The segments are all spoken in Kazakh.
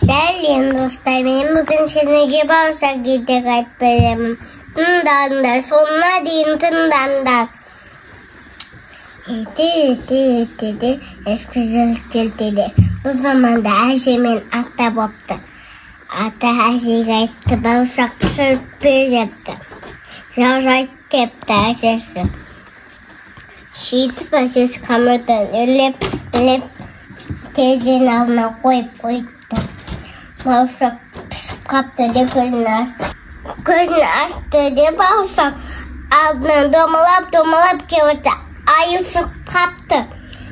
Сәлем, достар! Мен бүгін сендерге бауырсақ ертегі айтып беремін. Тыңдаңдар, соңына дейін тыңдаңдар. Ерте, ерте, ертеде, ескі жыл келтеде. Бұл заманда әже мен ата бопты. Ата әжеге айтты, бауырсақ пісіріп бер депті. Жарайды депті әжесі. Сөйтіп әжесі қамырдан илеп, илеп, терезенің алдына қойып қойыпты. Бауырсақ пісіп қапты де көзін ашты. Көзін ашты де бауырсақ алдынан домалап, домалап келіпті. Айы шығып қапты.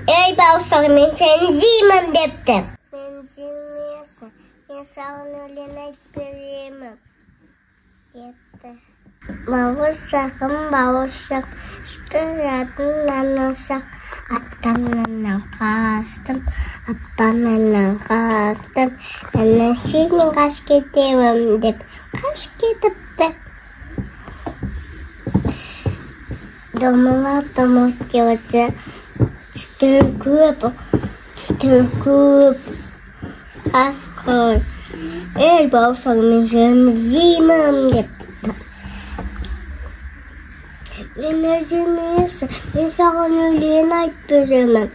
Ей, бауырсақ, мен сені жеймін депті. Мен жемейсің, мен саған өлең айтып беремін депті. Бауырсағым, бауырсақ, пісіретін нан Атамнан қаштым, апамнан қаштым, әне сенен қашып кетемін деп қашып кетіпті. Домалап, домалап келіпті. Түстер көп, түстер көп. Қасқыр, ей, бауырсақ, мен сені жеймін депті. Мені жемейсің, мен саған өлең айтып беремін.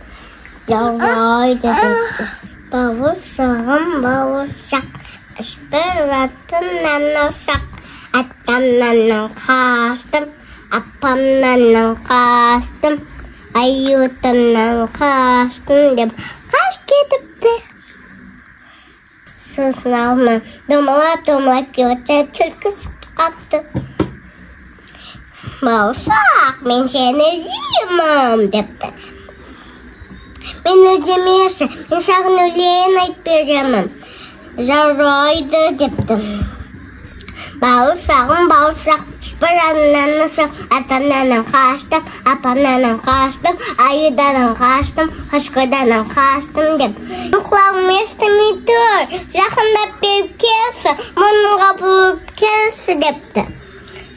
Жарайды депті. Бауырсағым, бауырсақ, пісіретін нан ұсақ. Атамнан қаштым, апамнан қаштым, аютымнан қаштым деп қашып кетіпті. Сосын алдынан домалап, домалап келіпті, түлкі шығып қапты. Бауырсақ, мен сені жеймін депті. Мені жемейсің, мен саған өлең айтып беремін. Жарайды депті. Бауырсағым, бауырсақ, пісіретін нан ұсақ. Атамнан қаштым, апамнан қаштым, аюдан қаштым, қашқырдан қаштым деп. Құлағым естімей тұр, жақындап беріп келші, мұрнымға бұрып келші депті.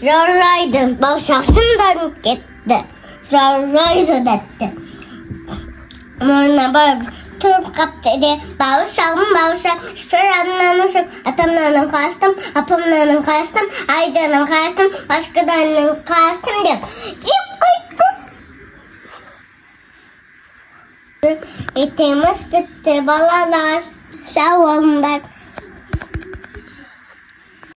Жарайды, бауырсақ сынданып кетті. Жарайды депті. Мұрнына барып тұрып қапты де, бауырсағым, бауырсақ, пісіретін нан ұсақ. Атамнан қаштым, апамнан қаштым, аюдан қаштым, қашқырдан қаштым деп жеп қойыпты. Ертегіміз бітті, балалар. Сау болыңдар.